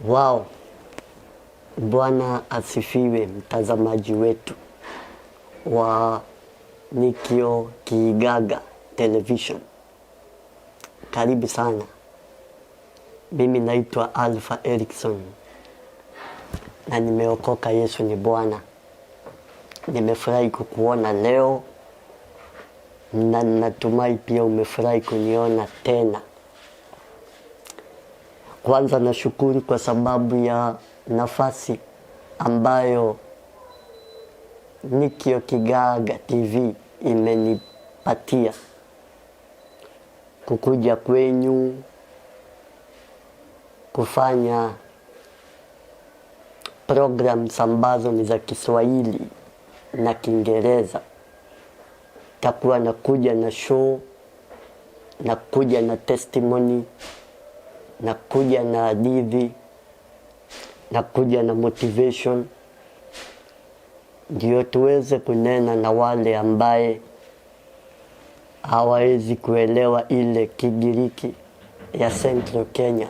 Wow, Bwana asifiwe, mtazamaji wetu wa Nikio Kigaga Television. Karibu sana. Mimi naitwa Alpha Erikson na nimeokoka. Yesu ni Bwana. Nimefurahi kukuona leo na natumai pia umefurahi kuniona tena. Kwanza nashukuru kwa sababu ya nafasi ambayo Nikio Kigaga TV imenipatia kukuja kwenyu kufanya programs ambazo ni za Kiswahili na Kiingereza. Takuwa nakuja na show, nakuja na testimony, nakuja na hadithi, nakuja na motivation, ndio tuweze kunena na wale ambaye hawawezi kuelewa ile Kigiriki ya Central Kenya.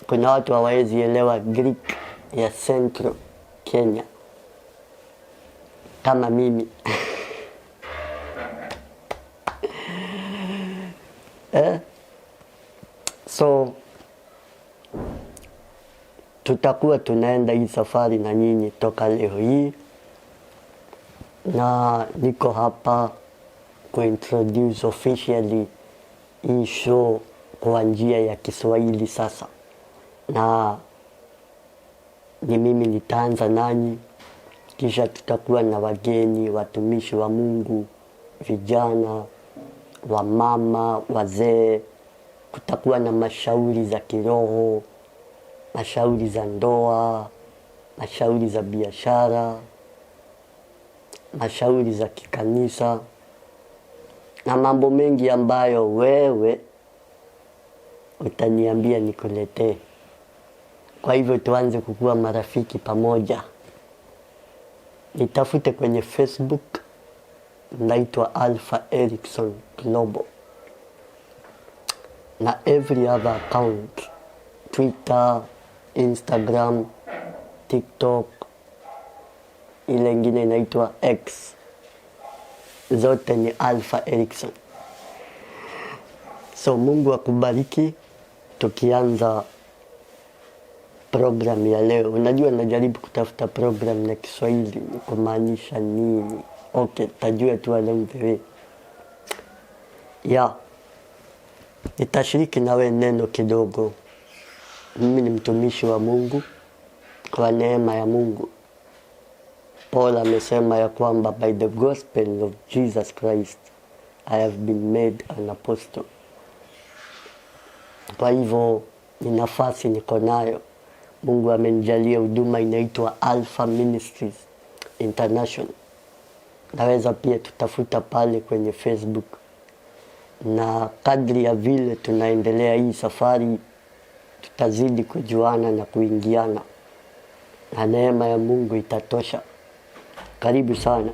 Kuna watu hawawezi elewa Greek ya Central Kenya kama mimi eh? So tutakuwa tunaenda hii safari na nyinyi toka leo hii, na niko hapa kuintroduce officially hii show kwa njia ya Kiswahili sasa, na ni mimi nitaanza nanyi, kisha tutakuwa na wageni, watumishi wa Mungu, vijana, wamama, wazee. Kutakuwa na mashauri za kiroho, mashauri za ndoa, mashauri za biashara, mashauri za kikanisa na mambo mengi ambayo wewe utaniambia nikuletee. Kwa hivyo tuanze kukuwa marafiki pamoja. Nitafute kwenye Facebook, naitwa Alpha Erikson Global, na every other account, Twitter, Instagram, TikTok, ile ingine inaitwa X, zote ni Alpha Erikson. So Mungu akubariki. Tukianza program ya leo, unajua najaribu kutafuta program ya Kiswahili ni kumaanisha nini? Okay, tajua tu along the way. Yeah, nitashiriki nawe neno kidogo. Mimi ni mtumishi wa Mungu kwa neema ya Mungu. Paul amesema ya kwamba by the gospel of Jesus Christ I have been made an apostle. Kwa hivyo ni nafasi niko nayo. Mungu amenijalia huduma inaitwa Alpha Ministries International. Naweza pia tutafuta pale kwenye Facebook, na kadri ya vile tunaendelea hii safari tutazidi kujuana na kuingiana, na neema ya Mungu itatosha. Karibu sana.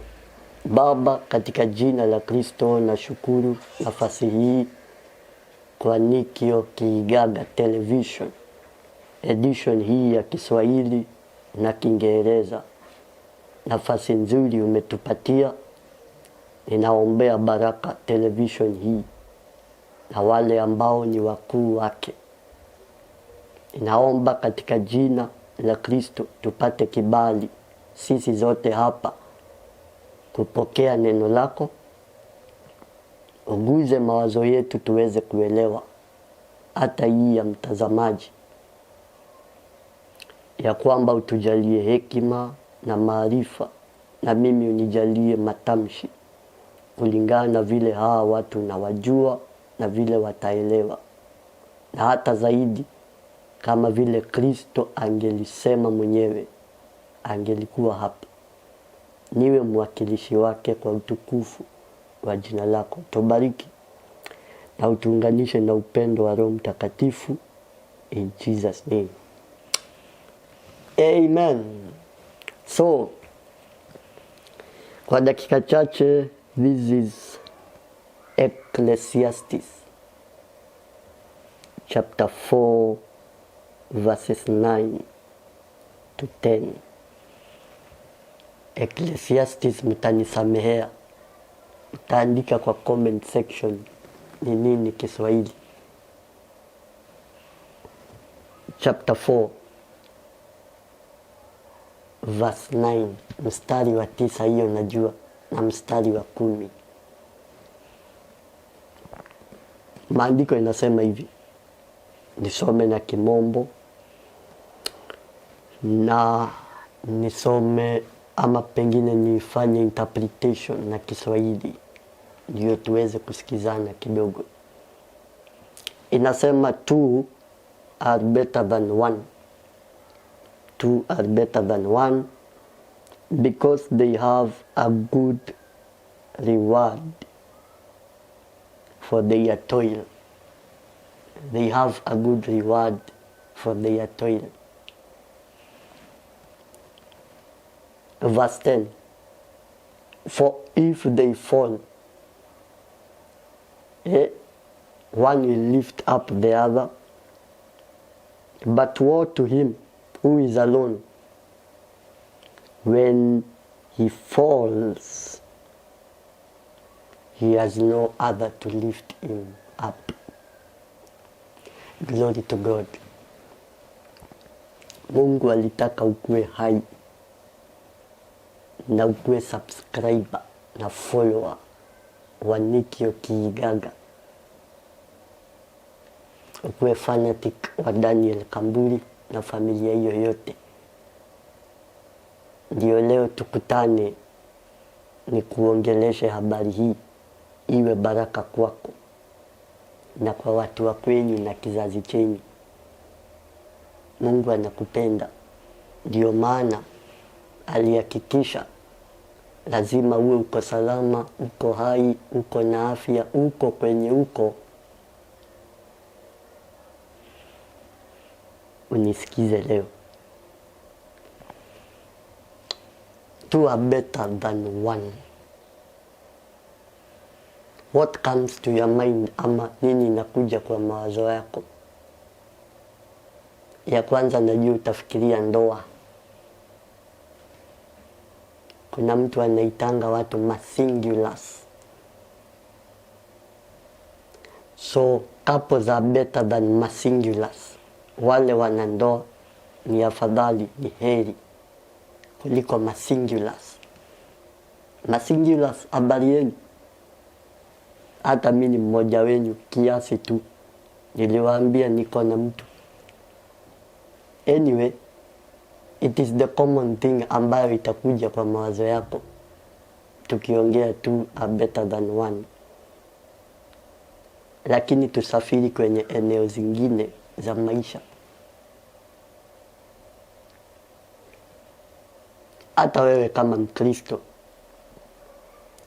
Baba, katika jina la Kristo nashukuru nafasi hii kwa Nikio Kigaga Television edition hii ya Kiswahili na Kiingereza. Nafasi nzuri umetupatia, ninaombea baraka television hii na wale ambao ni wakuu wake. Ninaomba katika jina la Kristo tupate kibali sisi zote hapa kupokea neno lako, uguze mawazo yetu tuweze kuelewa hata hii ya mtazamaji, ya kwamba utujalie hekima na maarifa, na mimi unijalie matamshi kulingana na vile hawa watu nawajua na vile wataelewa, na hata zaidi kama vile Kristo angelisema mwenyewe, angelikuwa hapa, niwe mwakilishi wake kwa utukufu wa jina lako. Tubariki na utuunganishe na upendo wa Roho Mtakatifu, in Jesus name. Amen. So, kwa dakika chache, this is Ecclesiastes chapter 4 verses 9 to 10. Ecclesiastes, mtanisamehea, utaandika kwa comment section ni nini Kiswahili. Chapter 4 verse 9, mstari wa 9, hiyo najua, na mstari wa 10. Maandiko inasema hivi, nisome na Kimombo na nisome ama pengine nifanye interpretation na Kiswahili ndio tuweze kusikizana kidogo. Inasema, "Two are better than one. Two are better than one because they have a good reward for their toil. They have a good reward for their toil." Verse 10: "For if they fall, one will lift up the other. But woe to him who is alone when he falls, he has no other to lift him up." Glory to God. Mungu alitaka ukue hai na ukue subscriber na follower wa Nikio Kiigaga, ukuwe fanatic wa Daniel Kamburi na familia hiyo yote. Ndio leo tukutane ni kuongeleshe habari hii, iwe baraka kwako na kwa watu wa kwenyu na kizazi chenyu. Mungu anakupenda, ndio maana alihakikisha lazima uwe uko salama, uko hai, uko na afya, uko kwenye uko, unisikize leo. Two are better than one. What comes to your mind, ama nini inakuja kwa mawazo yako? Ya kwanza najua utafikiria ndoa. Kuna mtu anaitanga watu masingulars. So couples are better than masingulars. Wale wanandoa ni afadhali, ni heri kuliko masingulars. Masingulars, habari yenu? Hata mimi ni mmoja wenyu kiasi tu. Niliwaambia niko na mtu. Anyway, it is the common thing ambayo itakuja kwa mawazo yako tukiongea two are better than one. Lakini tusafiri kwenye eneo zingine za maisha. Hata wewe kama Mkristo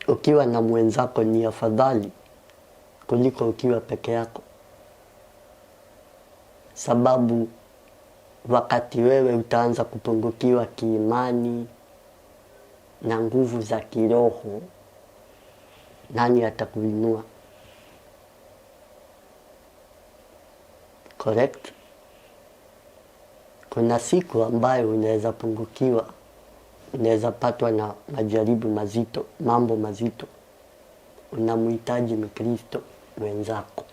ukiwa na mwenzako ni afadhali kuliko ukiwa peke yako, sababu wakati wewe utaanza kupungukiwa kiimani na nguvu za kiroho, nani atakuinua? Correct? Kuna siku ambayo unaweza pungukiwa, unaweza patwa na majaribu mazito, mambo mazito. Unamhitaji Mkristo mwenzako.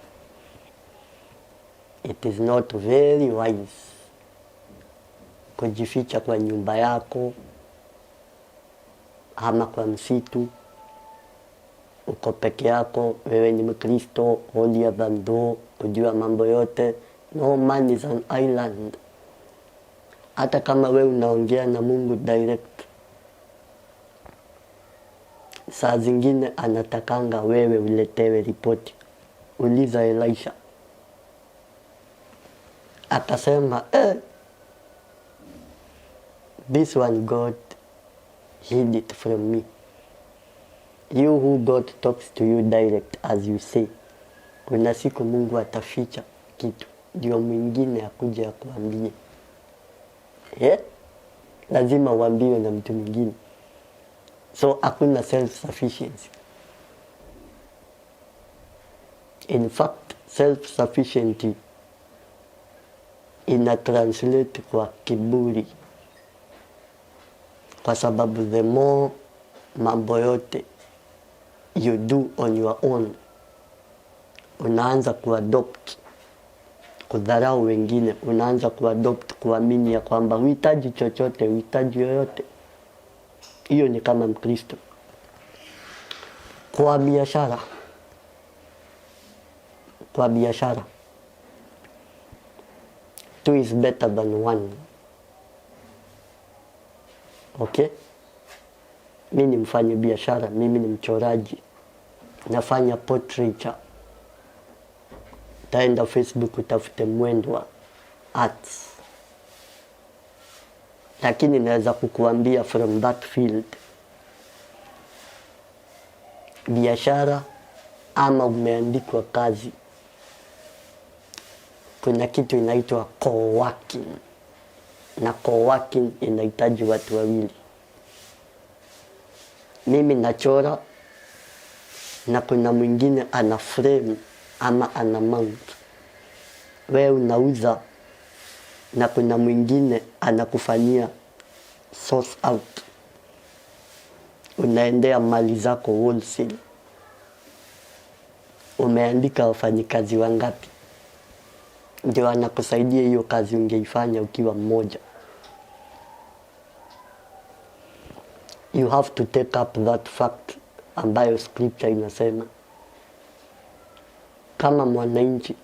It is not very wise kujificha kwa nyumba yako ama kwa msitu, uko peke yako, wewe ni Mkristo, holier than thou, kujua mambo yote. No man is an island. Hata kama wewe unaongea na Mungu direct, saa zingine anatakanga wewe uletewe ripoti. Uliza Elisha, akasema, "This one God hid it from me." You who God talks to you direct, as you say, kuna siku Mungu ataficha kitu ndio mwingine akuje akuambie. Yeah? Lazima uambiwe na mtu mwingine. So hakuna self-sufficiency. In fact, self-sufficiency Ina translate kwa kiburi, kwa sababu the more mambo yote you do on your own, unaanza kuadopt kudharau wengine, unaanza kuadopt kuamini ya kwamba huhitaji chochote, huhitaji yoyote. Hiyo ni kama Mkristo. Kwa biashara, two is better than one. Okay? Mi ni mfanya biashara, mimi ni mchoraji, nafanya portraiture. Taenda Facebook utafute Mwendwa Arts, lakini naweza kukuambia from that field, biashara ama umeandikwa kazi, kuna kitu inaitwa co-working, na co-working inahitaji watu wawili. Mimi nachora na kuna mwingine ana frame ama ana mount. Wewe unauza na kuna mwingine anakufanyia source out, unaendea mali zako wholesale. Umeandika wafanyikazi wangapi? Ndio anakusaidia hiyo kazi ungeifanya ukiwa mmoja. You have to take up that fact ambayo scripture inasema kama mwananchi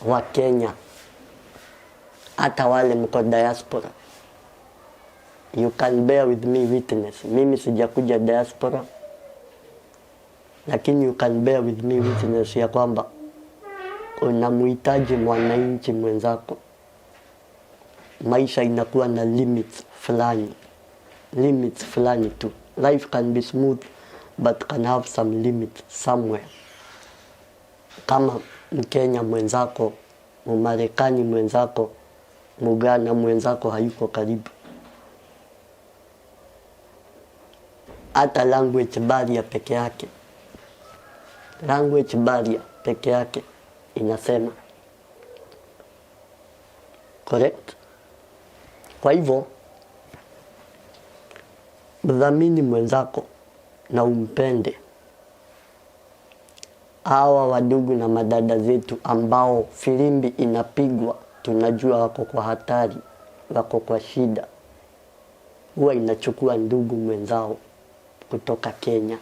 wa Kenya, hata wale mko diaspora, you can bear with me witness. Mimi sijakuja diaspora, lakini you can bear with me witness ya kwamba unamhitaji mwananchi mwenzako. Maisha inakuwa na limits fulani, limits fulani tu. Life can be smooth but can have some limits somewhere. Kama Mkenya mwenzako, Mmarekani mwenzako, Mugana mwenzako hayuko karibu, hata language barrier peke yake, language barrier peke yake inasema correct. Kwa hivyo mdhamini mwenzako na umpende. Hawa wadugu na madada zetu ambao filimbi inapigwa, tunajua wako kwa hatari, wako kwa shida, huwa inachukua ndugu mwenzao kutoka Kenya,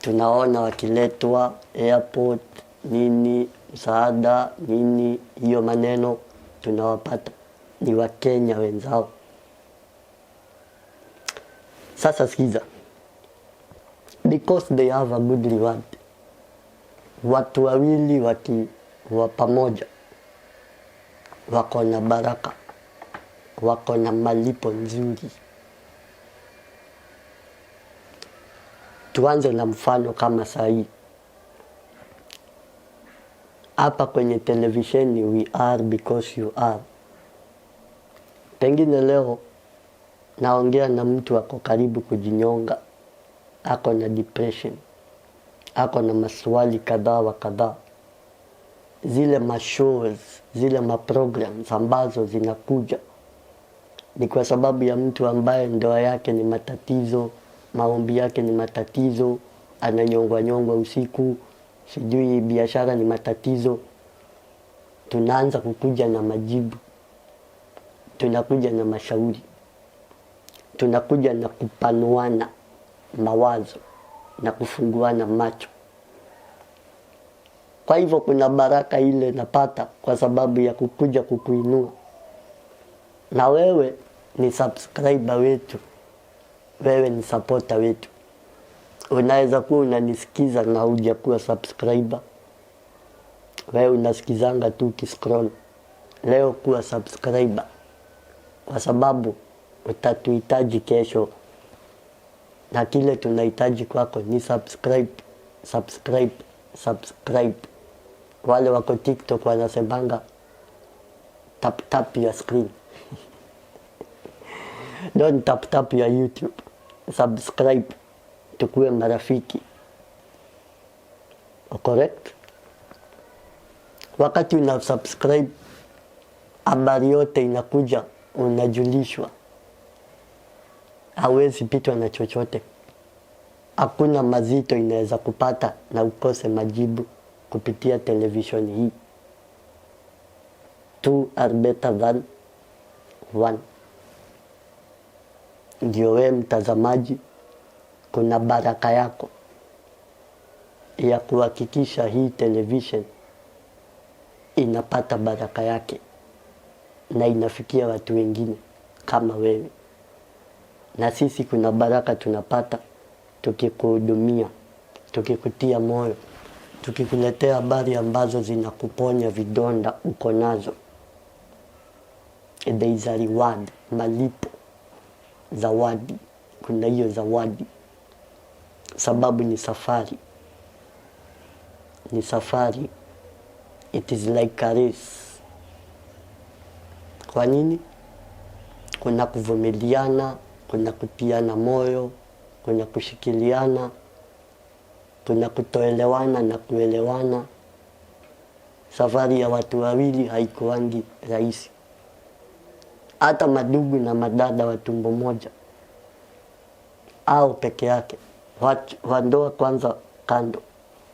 tunaona wakiletwa airport nini, msaada nini, hiyo maneno tunawapata ni Wakenya wenzao. Sasa sikiza, because they have a good reward, watu wawili wakiwa pamoja wako na baraka, wako na malipo nzuri. Tuanze na mfano kama sahii hapa kwenye televisheni, we are because you are. Pengine leo naongea na mtu ako karibu kujinyonga, ako na depression, ako na maswali kadhaa wa kadhaa. Zile mashows, zile maprograms ambazo zinakuja ni kwa sababu ya mtu ambaye ndoa yake ni matatizo, maombi yake ni matatizo, ananyongwa nyongwa usiku, sijui biashara ni matatizo. Tunaanza kukuja na majibu, tunakuja na mashauri, tunakuja na kupanuana mawazo na kufunguana macho. Kwa hivyo kuna baraka ile napata kwa sababu ya kukuja kukuinua, na wewe ni subscriber wetu, wewe ni supporter wetu. Unaweza kuwa unanisikiza na hujakuwa subscriber, wewe unasikizanga tu ukiscroll. Leo kuwa subscriber, kwa sababu utatuhitaji kesho, na kile tunahitaji kwako ni subscribe, subscribe, subscribe. Wale wako TikTok wanasemanga tap tap your screen don't tap tap your YouTube, subscribe, tukuwe marafiki. Correct? Wakati una subscribe, habari yote inakuja, unajulishwa. Hawezi pitwa na chochote. Hakuna mazito inaweza kupata na ukose majibu kupitia television hii. Two are better than one. Ndio wewe mtazamaji, kuna baraka yako ya kuhakikisha hii television inapata baraka yake na inafikia watu wengine kama wewe. Na sisi kuna baraka tunapata tukikuhudumia, tukikutia moyo, tukikuletea habari ambazo zinakuponya vidonda uko nazo. There is a reward, malipo, zawadi. Kuna hiyo zawadi, sababu ni safari, ni safari. It is like a race. Kwa nini? Kuna kuvumiliana, kuna kutiana moyo, kuna kushikiliana, kuna kutoelewana na kuelewana. Safari ya watu wawili haikuwangi rahisi. Hata madugu na madada wa tumbo moja au peke yake, wa ndoa kwanza kando,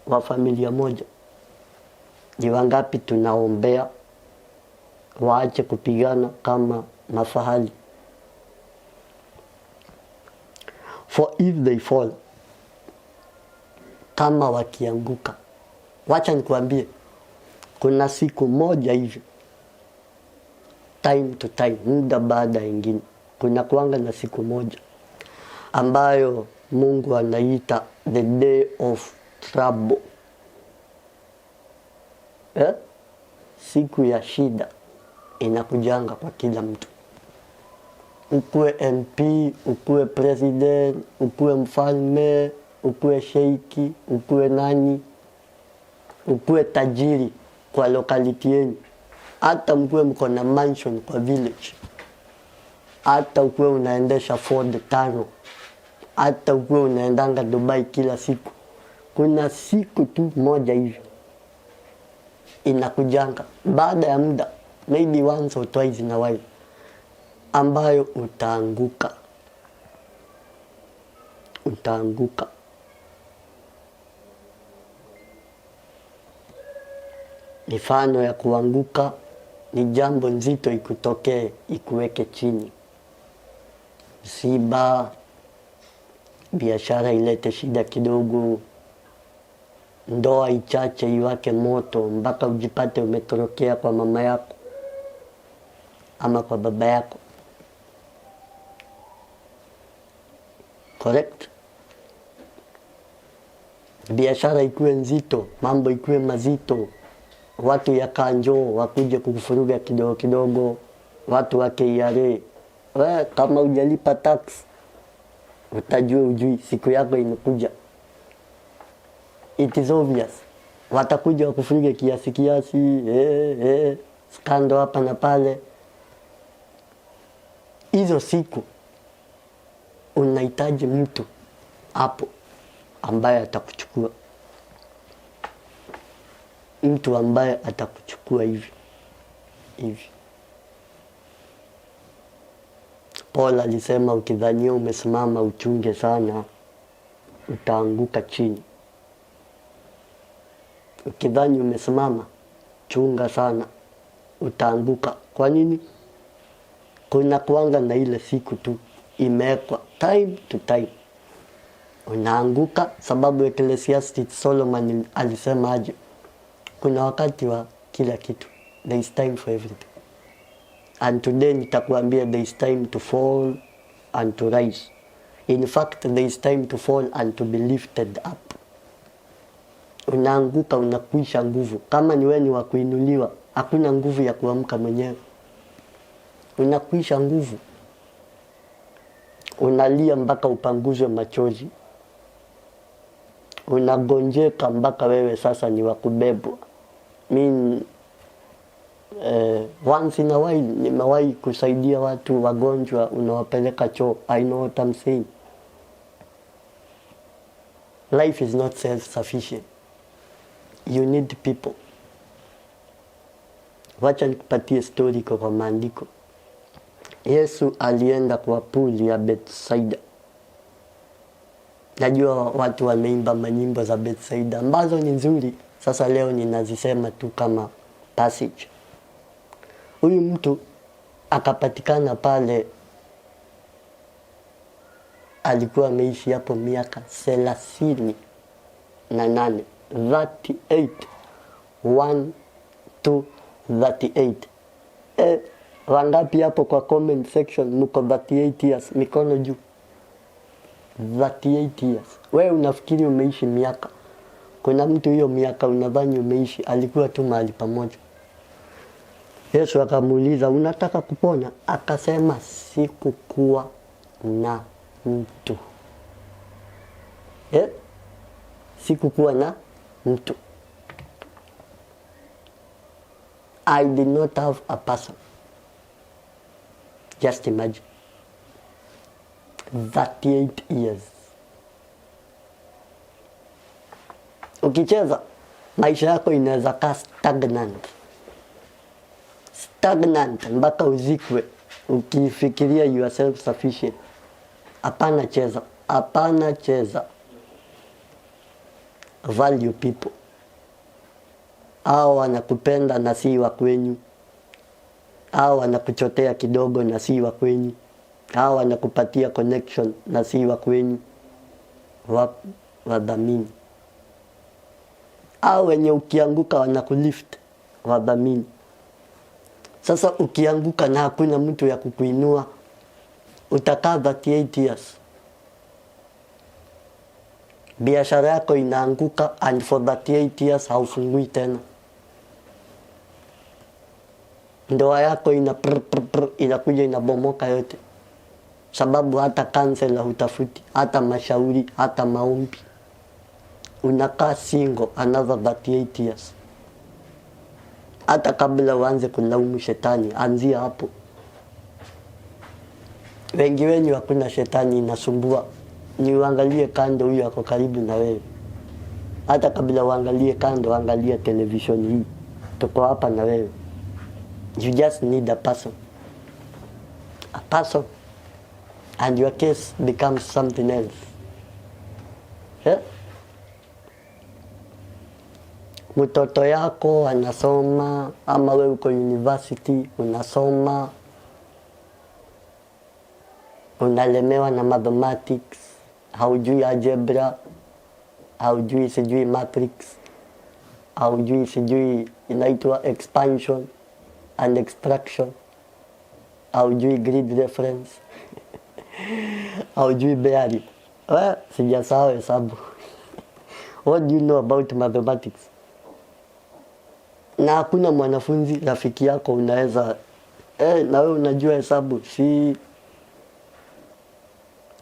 wa familia moja, ni wangapi tunaombea waache kupigana kama mafahali? For if they fall, kama wakianguka, wacha nikuambie, kuna siku moja hivi, time to time, muda baada ya ingine, kuna kuanga na siku moja ambayo Mungu anaita the day of trouble. Eh? Siku ya shida inakujanga kwa kila mtu, ukuwe MP, ukuwe president, ukuwe mfalme, ukuwe sheiki, ukuwe nani, ukuwe tajiri kwa locality yenu, hata mkuwe mko na mansion kwa village, hata ukuwe unaendesha Ford tano, hata ukuwe unaendanga Dubai kila siku, kuna siku tu moja hivi inakujanga baada ya muda, maybe once or twice in a while, ambayo utaanguka, utaanguka. Mifano ya kuanguka ni jambo nzito ikutokee, ikuweke chini, msiba, biashara ilete shida kidogo, ndoa ichache iwake moto mpaka ujipate umetorokea kwa mama yako ama kwa baba yako. Correct? Biashara ikuwe nzito, mambo ikuwe mazito, watu ya kanjo wakuje kukufuruga kidogo kidogo, watu wa KRA. We, kama hujalipa tax utajua ujui, siku yako imekuja. It is obvious. Watakuja wakufuruge kiasi kiasi, skando hapa na pale. Hizo siku unahitaji mtu hapo ambaye atakuchukua, mtu ambaye atakuchukua hivi hivi. Paul alisema ukidhania umesimama uchunge sana, utaanguka chini. Ukidhani umesimama, chunga sana, utaanguka. Kwa nini? Kuna kuanga na ile siku tu imewekwa time to time, unaanguka. Sababu Ecclesiastes Solomon alisema aje? Kuna wakati wa kila kitu, there is time for everything. And today nitakuambia there is time to fall and to rise. In fact, there is time to fall and to be lifted up. Unaanguka, unakuisha nguvu. Kama ni wewe ni wa kuinuliwa, hakuna nguvu ya kuamka mwenyewe. Unakuisha nguvu, unalia mpaka upanguzwe machozi, unagonjeka mpaka wewe sasa ni wa kubebwa. Mi once in a while nimewahi kusaidia watu wagonjwa, unawapeleka choo. I know what I'm saying. Life is not self-sufficient. You need people. Wacha nikupatie story iko kwa maandiko. Yesu alienda kwa pool ya Bethsaida. Najua watu wameimba manyimbo za Bethsaida ambazo ni nzuri. Sasa leo ninazisema tu kama passage. Huyu mtu akapatikana pale, alikuwa ameishi hapo miaka 38, 38, 1 2 38. Wangapi hapo kwa comment section mko 38 years? Mikono juu. 38 years. Wewe unafikiri umeishi miaka? Kuna mtu hiyo miaka unadhani umeishi, alikuwa tu mahali pamoja. Yesu akamuuliza, unataka kupona? Akasema, sikukuwa na mtu. Eh? Sikukuwa na mtu. I did not have a person. Just imagine. 38 years. Ukicheza maisha yako inaweza kaa stagnant. Stagnant mpaka uzikwe ukifikiria you are self sufficient. Hapana cheza, hapana cheza. Value people. Hao wanakupenda na si wa kwenyu. Hao wanakuchotea kidogo na si wa kwenyu. Hao wanakupatia connection na si wa kwenyu. Wadhamini. Hao wenye ukianguka wanakulift, wadhamini. Sasa ukianguka na hakuna mtu ya kukuinua, utakaa 38 years. Biashara yako inaanguka and for 38 years haufungui tena. Ndoa yako ina prr, prr, prr, inakuja inabomoka yote, sababu hata kansela hutafuti, hata mashauri, hata maombi. Unakaa single another 38 years. Hata kabla uanze kulaumu shetani, anzia hapo. Wengi wenyu hakuna shetani inasumbua, ni uangalie kando, huyo ako karibu na wewe. Hata kabla uangalie kando, angalia televisheni hii, tuko hapa na wewe. You just need a person, a person, and your case becomes something else. Yeah? Mtoto yako anasoma ama wewe uko university unasoma, unalemewa na mathematics, haujui algebra, haujui sijui matrix, haujui sijui inaitwa expansion and extraction, haujui grid reference, haujui bearing. Well, sijasahau hesabu. What do you know about mathematics? Na hakuna mwanafunzi rafiki yako unaweza na wewe unajua hesabu, si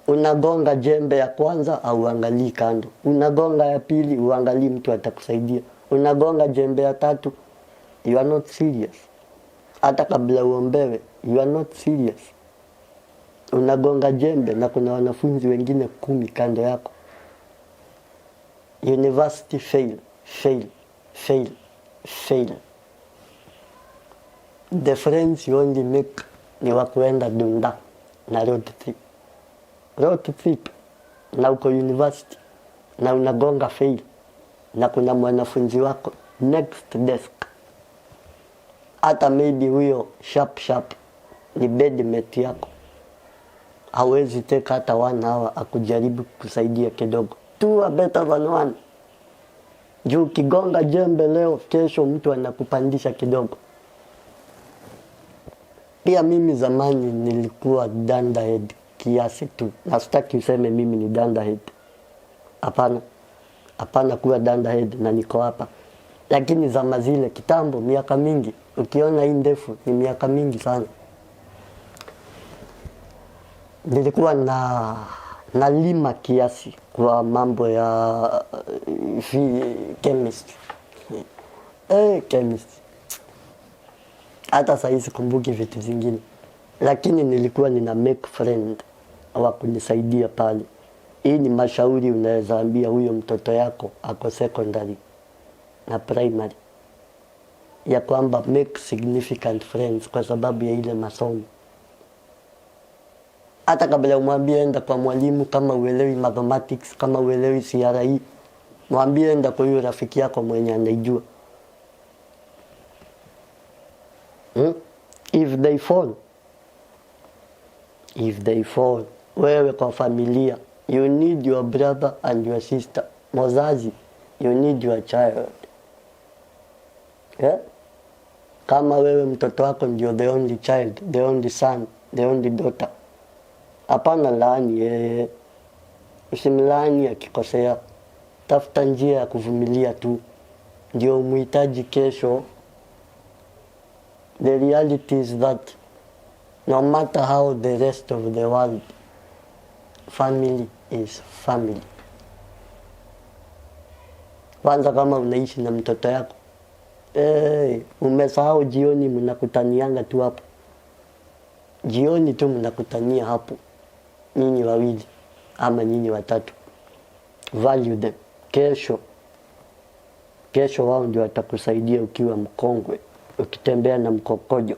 unagonga jembe ya kwanza au uangalii kando, unagonga ya pili uangalii mtu atakusaidia, unagonga jembe ya tatu, you are not serious. Hata kabla uombewe, you are not serious. Unagonga jembe na kuna wanafunzi wengine 10 kando yako. University fail, fail, fail, fail. The friends you only make ni wa kuenda dunda na road trip. Road trip na uko university na unagonga fail na kuna mwanafunzi wako next desk, hata maybe huyo sharp sharp ni bedmate yako, hawezi take hata 1 hour akujaribu kusaidia kidogo. Two are better than one. Juu ukigonga jembe leo, kesho mtu anakupandisha kidogo. Pia mimi zamani nilikuwa dunderhead kiasi tu, na sitaki useme mimi ni dunderhead. Hapana, hapana kuwa dunderhead na niko hapa. Lakini zama zile kitambo, miaka mingi, ukiona hii ndefu ni miaka mingi sana. Nilikuwa nalima kiasi kwa mambo ya chemistry. Chemistry. Hata saa sikumbuki vitu zingine. Lakini nilikuwa nina make friend wa kunisaidia pale. Hii ni mashauri unaweza ambia huyo mtoto yako ako secondary na primary. Ya kwamba make significant friends kwa sababu ya ile masomo. Hata kabla umwambie enda kwa mwalimu kama uelewi mathematics, kama uelewi CRE, mwambie enda kwa huyo rafiki yako mwenye anaijua. If they fall, if they fall, wewe kwa familia, you need your brother and your sister. Mozazi, you need your child. Yeah? Kama wewe mtoto wako ndio the only child, the only son, the only daughter, hapana laani yeye, usimlaani akikosea, tafuta njia ya kuvumilia tu, ndio umuhitaji kesho. The reality is that no matter how the rest of the world, family is family. Kwanza kama unaishi na mtoto yako, hey, umesahau jioni mnakutanianga tu hapo, jioni tu mnakutania hapo, nyinyi wawili ama nyinyi watatu. Value them. Kesho, kesho wao ndio watakusaidia ukiwa mkongwe, ukitembea na mkokojo,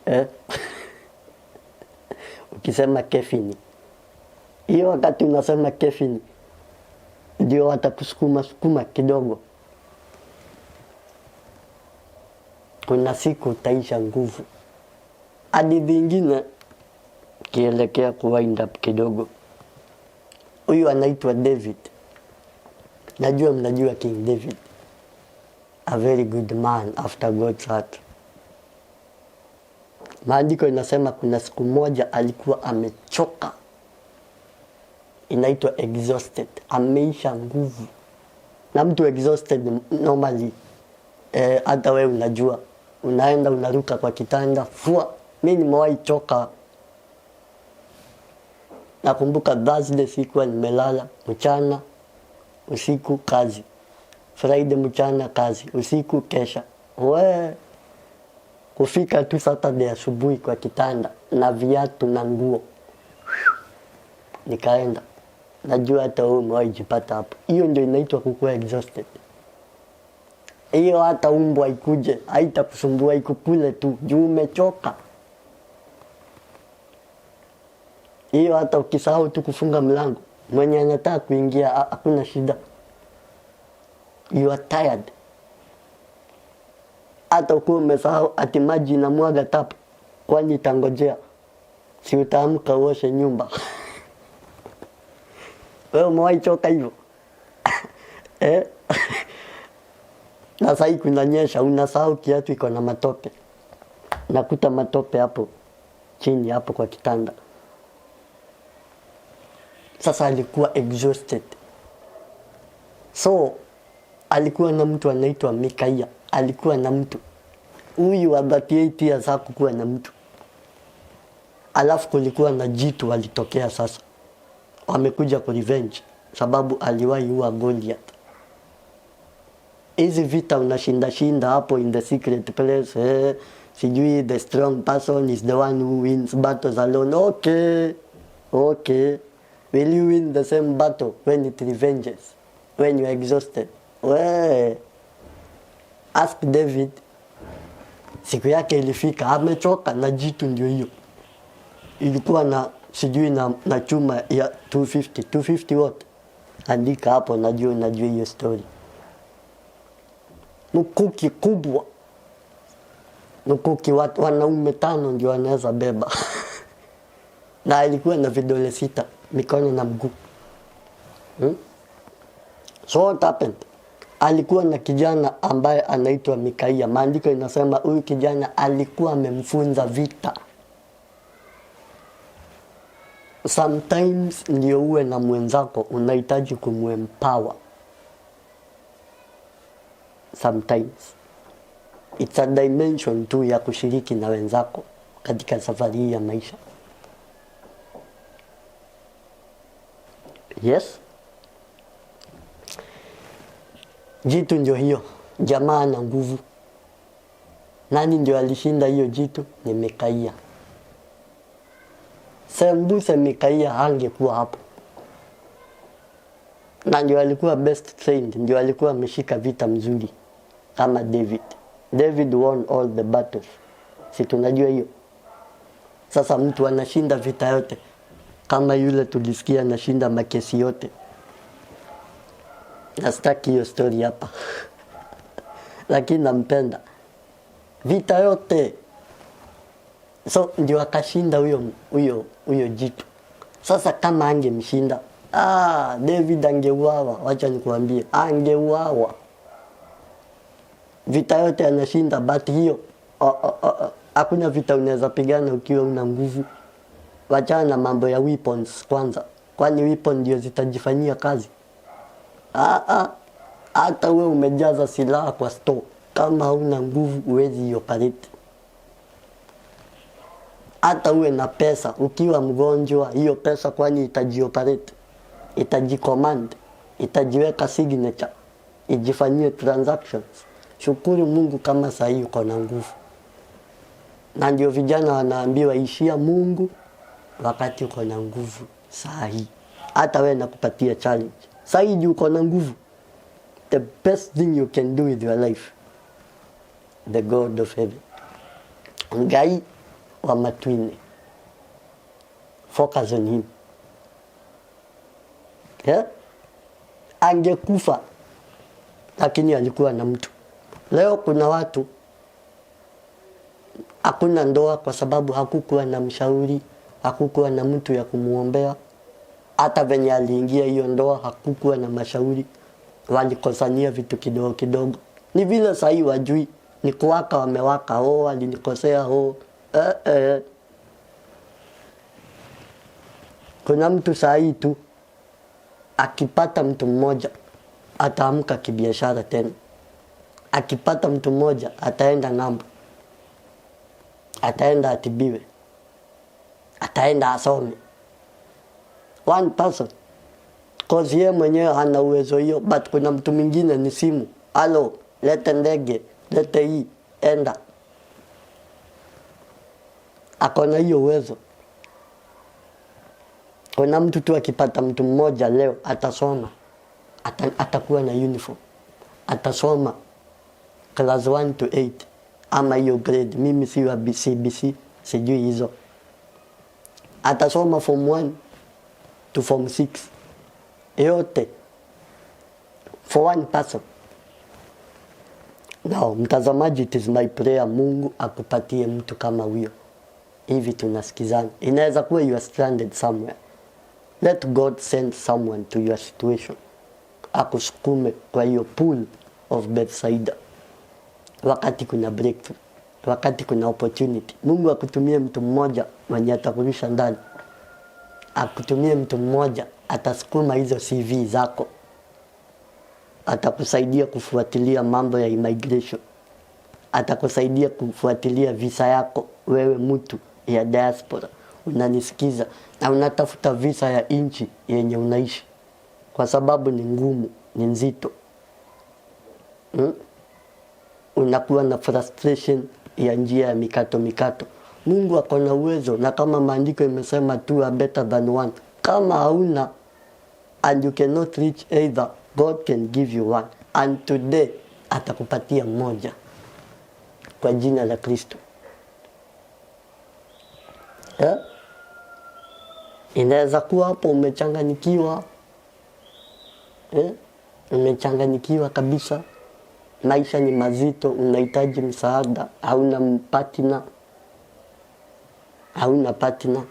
eh? Ukisema kefini, hiyo wakati unasema kefini ndio watakusukuma sukuma kidogo. Kuna siku utaisha nguvu. Hadithi ingine kielekea ku wind up kidogo. Huyu anaitwa David. Najua mnajua King David, a very good man after God's heart. Maandiko inasema kuna siku moja alikuwa amechoka, inaitwa exhausted, ameisha nguvu. Na mtu exhausted normally, hata wewe unajua, unaenda unaruka kwa kitanda fua. Mi nimewahi choka. Nakumbuka Thursday sikuwa nimelala, mchana usiku kazi, Friday mchana kazi, usiku kesha. We kufika tu Saturday asubuhi kwa kitanda na viatu na nguo, nikaenda. Najua hata wewe umewahi jipata hapo. Hiyo ndio inaitwa kukuwa exhausted. Hiyo hata umbwa ikuje haitakusumbua, ikukule tu juu umechoka. Hiyo hata ukisahau tu kufunga mlango, mwenye anataka kuingia hakuna shida. You are tired. Hata ukuwa umesahau ati maji inamwaga tap, kwani itangojea? Si utaamka uoshe nyumba? Wewe umewahi choka hivyo? Eh? Na sahii kunanyesha, unasahau kiatu iko na matope, nakuta matope hapo chini hapo kwa kitanda. Sasa alikuwa exhausted, so alikuwa na mtu anaitwa Mikaia, alikuwa na mtu huyu wa 38 years hakukuwa na mtu. Alafu kulikuwa na jitu walitokea sasa, wamekuja ku revenge sababu aliwahi ua Goliath. Hizi vita unashinda shinda hapo in the secret place, sijui the strong person is the one who wins battles alone. Okay, okay. Will you win the same battle when it revenges, when you are exhausted? We, ask David. Siku yake ilifika, amechoka na jitu ndio hiyo. Ilikuwa na sijui na chuma ya 250, 250 what? Andika hapo, najua hiyo story. Mkuki kubwa, mkuki watu wanaume 5 ndio wanaweza beba. Na ilikuwa na vidole 6, mikono na mguu. So what happened? Alikuwa na kijana ambaye anaitwa Mikaia. Maandiko inasema huyu kijana alikuwa amemfunza vita. Sometimes ndio uwe na mwenzako unahitaji kumempower. Sometimes it's a dimension tu ya kushiriki na wenzako katika safari hii ya maisha. Yes? Jitu ndio hiyo, jamaa na nguvu. Nani ndio alishinda hiyo jitu? Ni Mikaia. Sembuse Mikaia hangekuwa hapo. Na ndio alikuwa best trained, ndio alikuwa ameshika vita mzuri. kama David. David won all the battles, si tunajua hiyo? Sasa mtu anashinda vita yote, kama yule tulisikia anashinda makesi yote. Nastaki hiyo story hapa lakini nampenda vita yote, so ndio akashinda huyo jitu. Sasa kama angemshinda, David angeuawa. Wacha nikuambie, angeuawa. Vita yote anashinda, but hiyo oh. Hakuna vita unaweza pigana ukiwa una nguvu. Wachana na mambo ya weapons kwanza, kwani weapon ndio zitajifanyia kazi? Hata we umejaza silaha kwa store, kama hauna nguvu huwezi operate. Hata uwe na pesa, ukiwa mgonjwa, hiyo pesa kwani itajioperate? Itajicommand, itajiweka signature, ijifanyie transactions? Shukuru Mungu kama sahii uko na nguvu, na ndio vijana wanaambiwa ishia Mungu wakati uko na nguvu saa hii. Hata wewe nakupatia challenge saa hii juu uko na nguvu, the best thing you can do with your life, the God of heaven, Ngai wa matwine, focus on him, yeah? Angekufa lakini alikuwa na mtu. Leo kuna watu hakuna ndoa kwa sababu hakukuwa na mshauri, hakukuwa na mtu ya kumuombea. Hata venye aliingia hiyo ndoa hakukuwa na mashauri, walikosania vitu kidogo kidogo. Ni vile sahii wajui ni kuwaka wamewaka, oh, alinikosea, oh. Eh. Kuna mtu sahii tu akipata mtu mmoja ataamka kibiashara tena, akipata mtu mmoja ataenda ng'ambo, ataenda atibiwe, ataenda asome. One person, 'cause yeye mwenyewe hana uwezo hiyo, but kuna mtu mwingine ni simu, halo, lete ndege, lete hii, enda. Akona hiyo uwezo. Kuna mtu tu akipata mtu mmoja leo atasoma, atakuwa na uniform, atasoma class 1 to 8 ama hiyo grade. Mimi si wa CBC, sijui hizo. Atasoma form 1 to form 6 yote for one person. Now, mtazamaji, it is my prayer Mungu akupatie mtu kama huyo. Hivi tunasikizana. Inaweza kuwa you are stranded somewhere. Let God send someone to your situation. Akusukume kwa hiyo pool of Bethsaida. Wakati kuna breakthrough, wakati kuna opportunity. Mungu akutumie mtu mmoja mwenye atakurusha ndani. Akutumie mtu mmoja atasukuma hizo CV zako. Atakusaidia kufuatilia mambo ya immigration. Atakusaidia kufuatilia visa yako wewe mtu ya diaspora unanisikiza na unatafuta visa ya nchi yenye unaishi, kwa sababu ni ngumu, ni nzito. Unakuwa na frustration ya njia ya mikato mikato. Mungu ako na uwezo, na kama maandiko imesema two are better than one. Kama hauna and you cannot reach either, God can give you one, and today atakupatia mmoja kwa jina la Kristo. Yeah? Inaweza kuwa hapo umechanganyikiwa, eh? Umechanganyikiwa kabisa, maisha ni mazito, unahitaji msaada, hauna partner, hauna partner,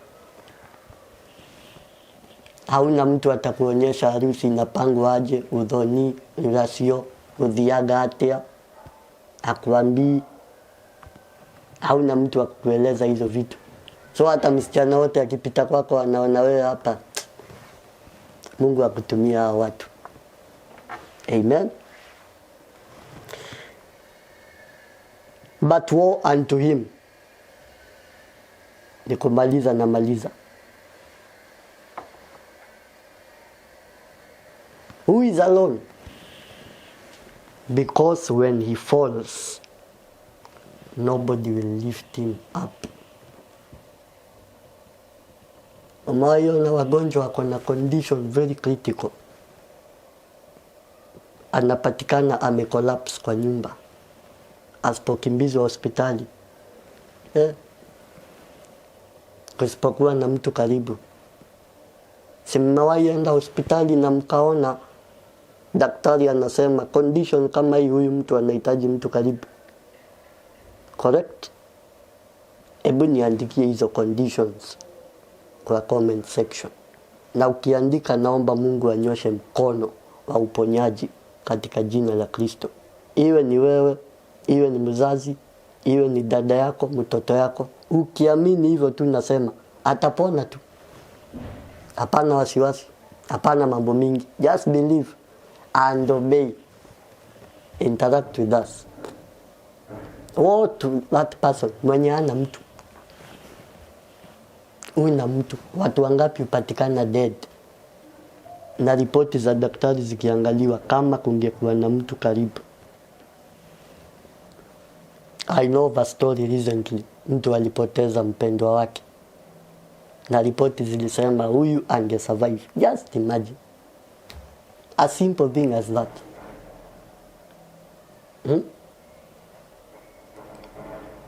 hauna mtu atakuonyesha harusi inapangwa aje, uthoni ruracio guthiaga atia, akuambii, hauna mtu wa kukueleza hizo vitu. So hata msichana wote akipita kwako anaona wewe hapa, Mungu akutumia hao watu. Amen. But woe unto him. Ni kumaliza na maliza. Who is alone? Because when he falls, nobody will lift him up. Umewahi na wagonjwa wako na condition very critical, anapatikana amecollapse kwa nyumba, Asipokimbizwa hospitali, eh? Kusipokuwa na mtu karibu. Si mmewahi enda hospitali na mkaona daktari anasema condition kama hii, huyu mtu anahitaji mtu karibu? Correct? Hebu niandikie hizo conditions kwa comment section, na ukiandika, naomba Mungu anyoshe mkono wa uponyaji katika jina la Kristo. Iwe ni wewe, iwe ni mzazi, iwe ni dada yako, mtoto yako, ukiamini hivyo tu, nasema atapona tu. Hapana wasiwasi, hapana mambo mingi, just believe and obey. Interact with us. Woe to that person mwenye ana mtu. Una mtu, watu wangapi hupatikana dead? Na ripoti za daktari zikiangaliwa, kama kungekuwa na mtu karibu. I know of a story recently, mtu alipoteza mpendwa wake na ripoti zilisema huyu ange survive. Just imagine a simple thing as that,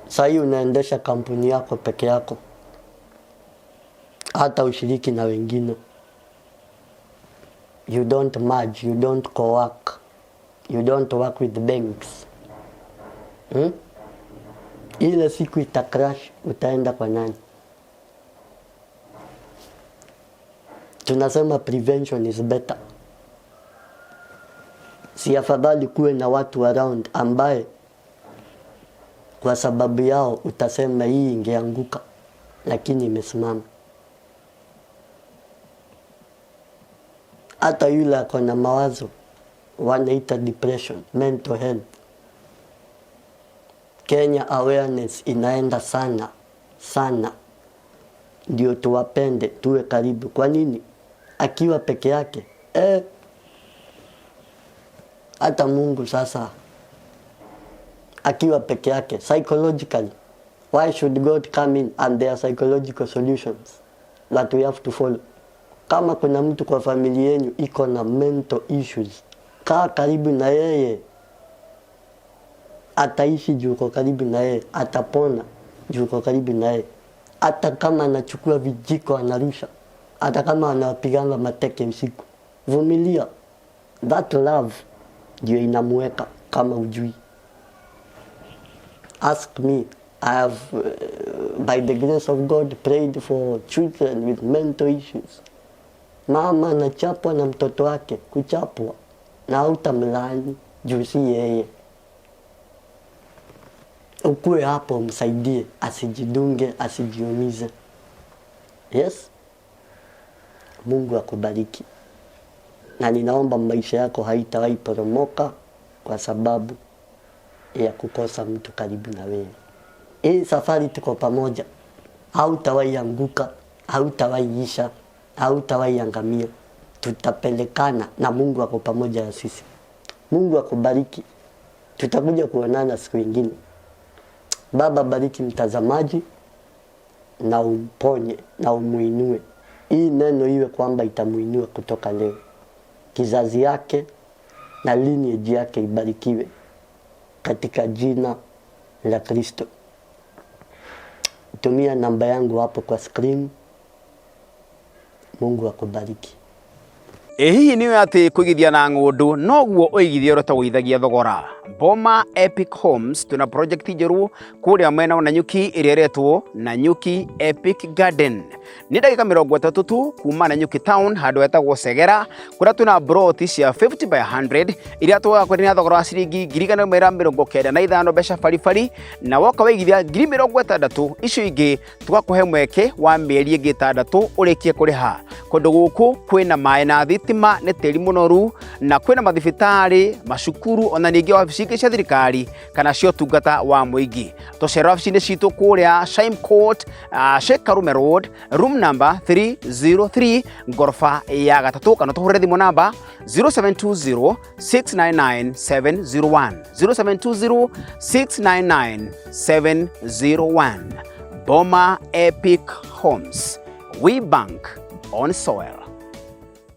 Sahii unaendesha kampuni yako peke yako, hata ushiriki na wengine. You don't merge, you don't co-work, you don't work with banks, Ile siku ita crash, utaenda kwa nani? Tunasema prevention is better. Si afadhali kuwe na watu around ambaye kwa sababu yao utasema hii ingeanguka, lakini imesimama? Hata yule ako na mawazo wanaita depression, mental health. Kenya awareness inaenda sana sana, ndio tuwapende, tuwe karibu. Kwa nini? Akiwa peke yake, hata Mungu sasa akiwa peke yake psychologically, why should God come in? And there are psychological solutions that we have to follow. Kama kuna mtu kwa familia yenu iko na mental issues, kaa karibu na yeye, ataishi juu uko karibu na yeye, atapona juu uko karibu na yeye. Hata kama anachukua vijiko anarusha, hata kama anapiganga mateke usiku, vumilia. That love ndio inamuweka kama ujui. Ask me. I have, by the grace of God, prayed for children with mental issues. Mama anachapwa na mtoto wake, kuchapwa, na hautamlaani juu si yeye. Ukuwe hapo msaidie, asijidunge, asijiumize. Yes, Mungu akubariki, na ninaomba maisha yako haitawahi poromoka kwa sababu ya kukosa mtu karibu na wewe. Hii safari tuko pamoja, hautawahi anguka, hautawahi isha, hautawahi angamia. Tutapelekana na Mungu ako pamoja na sisi. Mungu akubariki. Tutakuja kuonana siku ingine. Baba, bariki mtazamaji na umponye na umuinue. Hii neno iwe kwamba itamuinua kutoka leo. Kizazi yake na lineage yake ibarikiwe katika jina la Kristo. Tumia namba yangu hapo kwa screen. Mungu akubariki. Ĩ hihi nĩ atĩ kũigithia na ng'ũndũ noguo ũigithia ũrĩa ũtagũithagia thogora? Boma Epic Homes twĩna project njerũ kũrĩa mwena wa Nanyuki ĩrĩa ĩretwo Nanyuki Epic Garden. Nĩ ndagĩka 30 tu kuma Nanyuki town, handũ hetagwo Segera, kũrĩa twĩna broti cia 50 by 100 iria tũgakwenderia na thogora wa ciringi 195,000 mbeca baribari, na woka waigithia 60,000 icio ingĩ tũgakũhe mweke wa mĩeri ĩngĩ 6 ũrĩkie kũrĩha. Kũndũ gũkũ kwĩna maĩ na thitima, nĩ tĩri mũnoru, na kwĩna mathibitarĩ, macukuru, ona ningĩ wabici ingĩ cia thirikari kana cia ũtungata wa mũingĩ. Tũcera wabici-inĩ citũ kũrĩa Shime Court, Sheikh Karume Road, room number 303, ngoroba ya gatatũ, kana tũhũrĩre thimũ namba 0720 699 701, 0720 699 701. Boma Epic Homes, we bank on soil.